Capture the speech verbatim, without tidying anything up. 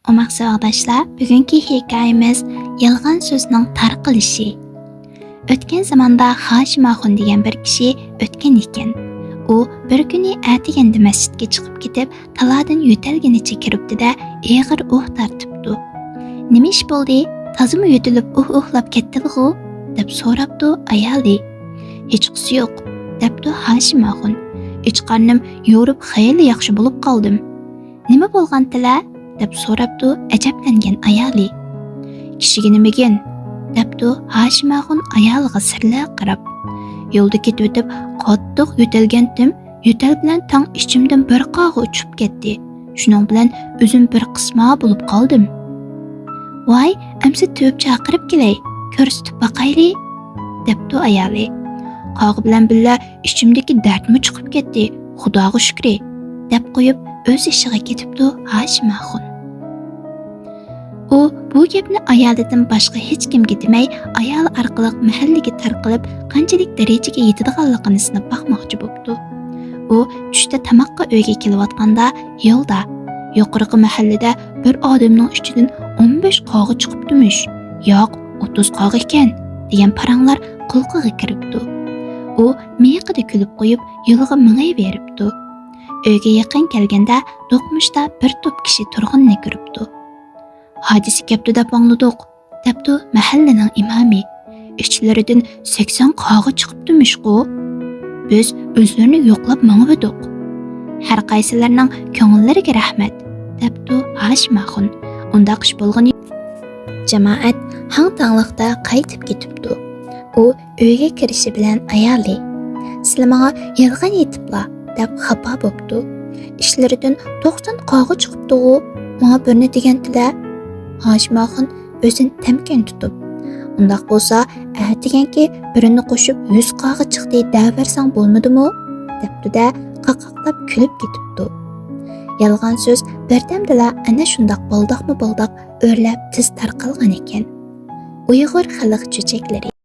ئوماق ساۋاقداشلار، بۈگۈنكى ھېكايىمىز يالغان سۆزنىڭ تارقىلىشى. ئۆتكەن زاماندا ھاشىم ئاخۇن دېگەن بىر كىشى ئۆتكەن ئىكەن. ئۇ بىر كۈنى ئەتىگەندە مەسچىتكە چىقىپ كېتىپ، تالادىن يۆتەلگىنىچە كىرىپتۇ-دە، ئېغىر ئۇھ تارتىپتۇ. «نېمە ئىش بولدى؟ تازىمۇ يۆتىلىپ ئۇھ-ئۇھلاپ كەتتىلىغۇ؟» دەپ سوراپتۇ ئايالى. «ھېچقىسى يوق»، دەپتۇ ھاشىم ئاخۇن. «ئىچ قارنىم يورۇپ خېلى ياخشى بولۇپ قالدىم.» «نېمە بولغانتىلە؟» دەپ سوراپتۇ ئەجەبلەنگەن ئايالى. «كىشىگە نېمىگىن؟» دەپتۇ ھاشىم ئاخۇن ئايالىغا سىرلىق قاراپ. «يولدا كېتىۋېتىپ قاتتىق يۆتەلگەنتىم، يۆتەل بىلەن تەڭ ئىچىمدىن بىر قاغا ئۇچۇپ كەتتى. شۇنىڭ بىلەن ئۆزۈم بىر قىسما بولۇپ قالدىم.» «ۋاي، ئەمسە تېۋىپ چاقىرىپ كېلەي، كۆرسىتىپ باقايلى»، دەپتۇ ئايالى. «قاغا بىلەن بىللە ئىچىمدىكى دەردمۇ چىقىپ كەتتى، خۇداغا شۈكرى»، دەپ قويۇپ ئۆز ئىشىغا كېتىپتۇ ھاشىم ئاخۇن. ئۇ بۇ گەپنى ئايالىدىن باشقا ھېچكىمگە دېمەي، ئايالى ئارقىلىق مەھەللىگە تارقىلىپ، قانچىلىك دەرىجىگە يېتىدىغانلىقىنى سىناپ باقماقچى بوپتۇ. ئۇ چۈشتە تاماققا ئۆيگە كېلىۋاتقاندا، يولدا، «يۇقىرىقى مەھەللىدە بىر ئادەمنىڭ ئىچىدىن ئون بەش قاغا چىقىپتىمىش، ياق، ئوتتۇز قاغا ئىكەن» دېگەن پاراڭلار قۇلىقىغا كىرىپتۇ. ئۇ مىيىقىدا كۈلۈپ قويۇپ، يولىغا مېڭىۋېرىپتۇ. ئۆيگە يېقىن كەلگەندە، دوقمۇشتا بىر توپ كىشى تۇرغىنىنى كۆرۈپتۇ. «ھادىسە كەپتۇ دەپ ئاڭلىدۇق»، دەپتۇ مەھەللىنىڭ ئىمامى. «ئىچلىرىدىن سەكسەن قاغا چىقىپتىمىشقۇ. بىز ئۆزلىرىنى يوقلاپ مېڭىۋىدۇق.» «ھەر قايسىلىرىنىڭ كۆڭۈللىرىگە رەھمەت»، دەپتۇ ھاشىم ئاخۇن. «ئۇنداق ئىش بولغىنى يوق.» جامائەت ھاڭ-تاڭلىقتا قايتىپ كېتىپتۇ. ئۇ ئۆيگە كىرىشى بىلەن ئايالى، «سىلە ماڭا يالغان ئېيتىپلا» دەپ خاپا بوپتۇ. «ئىچلىرىدىن توقسان قاغا چىقىپتىغۇ، ماڭا بىرنى دېگەنتىلە.» ھاشىم ئاخۇن ئۆزىنى تەمكىن تۇتۇپ، «ئۇنداق بولسا، ئەتىگەنكى بىرىنى قوشۇپ يۈز قاغا چىقتى دەۋەرسەڭ بولمىدىمۇ؟» دەپتۇ-دە، قاقاقلاپ كۈلۈپ كېتىپتۇ. يالغان سۆز بىردەمدىلا ئەنە شۇنداق بالداقمۇ بالداق ئۆرلەپ تېز تارقالغان ئىكەن. ئۇيغۇر خەلق چۆچەكلىرى.